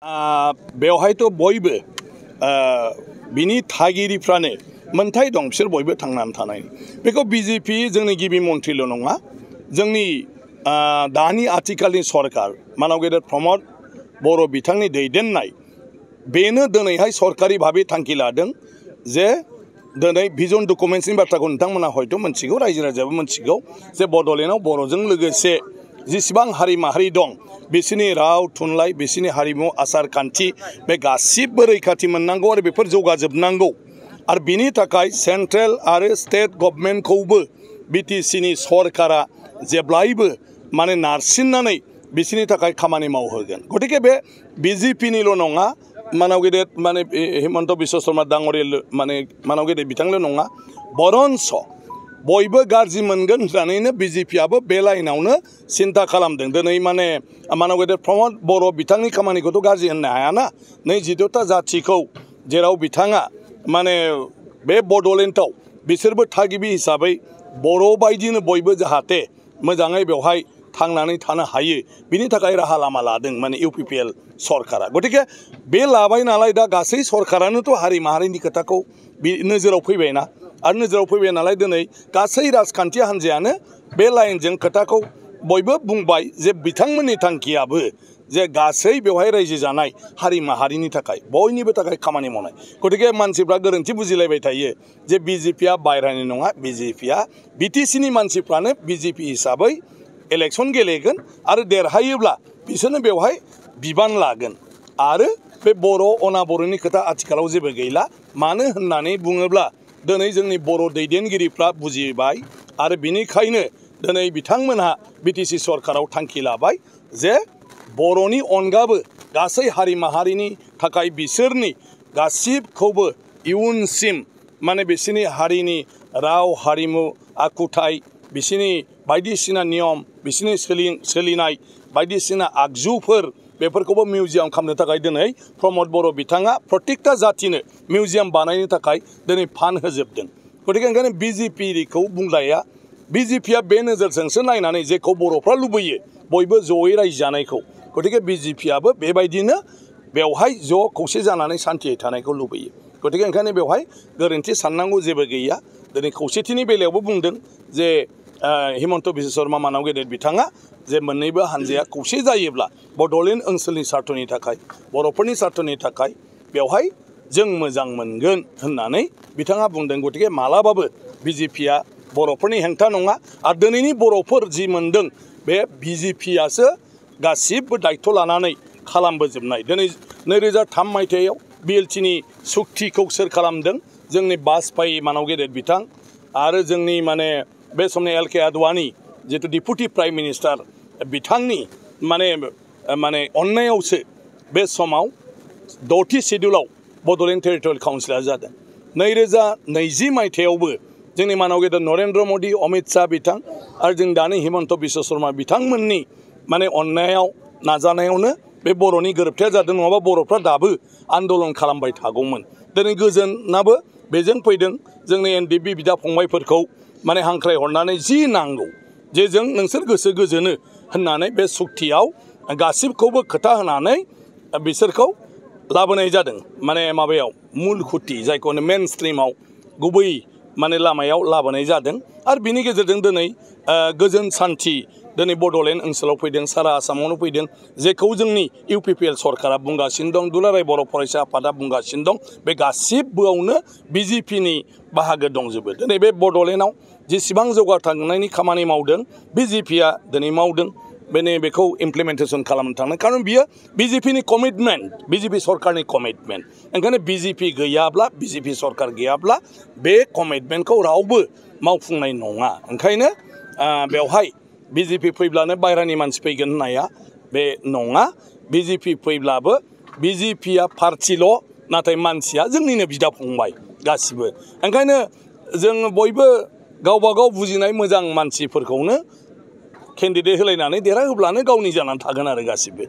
बेवहायथ' बयबो बिनि थागिरिफ्रानो मोनथाय दं बिसोर बयबो थांनानै थानाय बेखौ बीजेपी जोंनि गिबि मन्थ्रिल' नङा जोंनि दानि आथिखालनि सरकार मानव गेदेर प्रमद बर' बिथांनि दैदेननाय बेनो दिनैहाय सरकारि भाबै थांखि लादों जे दिनै भिजन डकुमेन्ट्सनि बाथ्राखौ नोंथांमोना हयथ' मोनथिगौ रायजो राजायाबो मोनथिगौ जे बड'लेण्डआव बर'जों लोगोसे जेसेबां हारि माहारि दं बिसोरनि राव थुनलाइ बिसोरनि हारिमु आसार खान्थि बे गासिबो रैखाथि मोननांगौ आरो बेफोर जौगाजोबनांगौ आरो बिनि थाखाय सेन्ट्रेल आरो स्टेट गभर्नमेन्टखौबो बिटिसिनि सरकारा जेब्लायबो माने नारसिननानै बिसोरनि थाखाय खामानि मावहोगोन गतिके बे बीजेपीनिल' नङा मानव गेदेर माने हिमन्त बिश्व शर्मा डांगरिया माने मानव गेदेर बिथांल' नङा बरन्स बयबो गाज्रि मोनगोन होननानैनो बीजेपीआबो बे लाइनावनो सिन्था खालामदों दिनै माने मानव गेदेर प्रमद बर' बिथांनि खामानिखौथ' गाज्रि होननो हायाना नै 14टा जाथिखौ जेराव बिथाङा माने बे बड'लेण्डआव बिसोरबो थागिबि हिसाबै बर' बायदिनो बयबो जाहाथे मोजाङै बेवहाय थांनानै थानो हायो बिनि थाखाय राहा लामा लादों माने इउपिपिएल सरकारा गतिके बे लाबाय नालाय दा गासै सरकारानोथ' हारि माहारिनि खोथाखौ नोजोराव फैबायना आरो नोजोराव फैबाय नालाय दिनै गासै राजखान्थि हान्जायानो बे लाइनजों खोथाखौ बयबो बुंबाय जे बिथांमोननि थांखियाबो जे गासै बेवहाय रायजो जानाय हारि माहारिनि थाखाय बयनिबो थाखाय खामानि मावनाय गतिके मानसिफ्रा गोरोन्थि बुजिलायबाय थायो जे बीजेपीआ बायह्रानि नङा बीजेपीआ बिटिसिनि मानसिफ्रानो बीजेपी हिसाबै इलेक्शन गेलेगोन आरो देरहायोब्ला बिसोरनो बेवहाय बिबान लागोन आरो बे बर' अनाबर'नि खोथा आथिखालाव जेबो गैला मानो होननानै बुङोब्ला दिनै जोंनि बर' दैदेनगिरिफ्रा बुजिबाय आरो बिनिखायनो दिनै बिथांमोनहा बिटिसि सरकाराव थांखि लाबाय जे बर'नि अनगाबो गासै हारि माहारिनि थाखाय बिसोरनि गासिबखौबो इयुनसिम माने बिसोरनि हारिनि राव हारिमु आखुथाय बिसोरनि बायदिसिना नियम बिसोरनि सोलिनाय बायदिसिना आगजुफोर बेफोरखौबो मिउजियाम खालामनो थाखाय दिनै प्रमद बर' बिथाङा प्रत्येकटा जातिनो मिउजियाम बानायनो थाखाय दिनै फान्ड होजोबदों गतिके ओंखायनो बीजेपीखौ बुंलाया बीजेपीआ बे नोजोरजोंसो नायनानै जेखौ बर'फ्रा लुबैयो बयबो जयै रायजो जानायखौ गतिके बीजेपीआबो बेबायदिनो बेवहाय ज' खौसे जानानै सान्थियै थानायखौ लुबैयो गतिके ओंखायनो बेवहाय गोरोन्थि साननांगौ जेबो गैया दिनै खौसेथिनि बेलायावबो बुंदों जे हिमन्त बिश्व शर्मा मानव गेदेर बिथाङा जे मोननैबो हान्जाया खौसे जायोब्ला बड'लेण्ड ओनसोलनि सार्थनि थाखाय बर'फोरनि सार्थनि थाखाय बेवहाय जों मोजां मोनगोन होननानै बिथाङा बुंदों गतिके मालाबाबो बीजेपीआ बर'फोरनि हेंथा नङा आरो दिनैनि बर'फोर जि मोनदों बे बीजेपीआसो गासिबो दायथ' लानानै खालामबोजोबनाय दिनै 2003 मायथाइयाव बिएलटिनि सुक्तिखौ सोर खालामदों जोंनि बाजपेयी मानव गेदेर बिथां आरो जोंनि माने बे समनि एल.के. आडवाणी जितु डिपुटि प्राइम मिनिस्टार बिथांनि माने अननायावसो बे समाव 6थि शेड्युलाव बड'लेण्ड टेरिटरियेल काउन्सिला जादों 2020 मायथाइयावबो जोंनि मानव गेदेर नरेन्द्र मदि अमित शाह बिथां आरो जों दानि हिमन्त बिश्व शर्मा बिथांमोननि माने अननायाव नाजानायावनो बे बर'नि गोरोबथाया जादों नङाबा बर'फ्रा दाबो आन्दलन खालामबाय थागौमोन दिनै गोजोनाबो बेजों फैदों जोंनि एनडिएफबि बिदा फंबायफोरखौ माने हांख्राय हरनानै जि नांगौ जे जों नोंसोर गोसो गोजोनो होननानै बे सुक्तियाव गासिबखौबो खोथा होनानै बिसोरखौ लाबोनाय जादों माने माबायाव मुल खुथि जायखौ मेन स्ट्रिमाव गुबै माने लामायाव लाबोनाय जादों आरो बिनि गेजेरजों दिनै गोजोन सान्थि दिनै बड'लेण्ड ओनसोलाव फैदों सारा आसामावनो फैदों जेखौ जोंनि इउपिपिएल सरकारा बुंगासिनो दं दुलाराय बर' फरायसा आफादा बुंगासिनो दं बे गासिबोआवनो बीजेपीनि बाहागो दंजोबो दिनै बे बड'लेण्डआव जेसेबां जौगाखांनायनि खामानि मावदों बीजेपीआ दिनै मावदों बेखौ इमप्लिमेन्टेसन खालामनो थांनो खारन बियो बीजेपीनि कमिटमेन्ट बीजेपी सरकारनि कमिटमेन्ट ओंखायनो बीजेपी गैयाब्ला बीजेपी सरकार गैयाब्ला बे कमिटमेन्टखौ रावबो मावफुंनाय नङा ओंखायनो बेवहाय बीजेपी फैब्लानो बायह्रानि मानसि फैगोन होननाया बे नङा बीजेपी फैब्लाबो बीजेपीआ पार्टिल' नाथाय मानसिया जोंनिनो बिदा फंबाय गासिबो ओंखायनो जों बयबो गावबा गाव बुजिनाय मोजां मानसिफोरखौनो केन्डिडेट होलायनानै देरहाहोब्लानो गावनि जानानै थागोन आरो गासिबो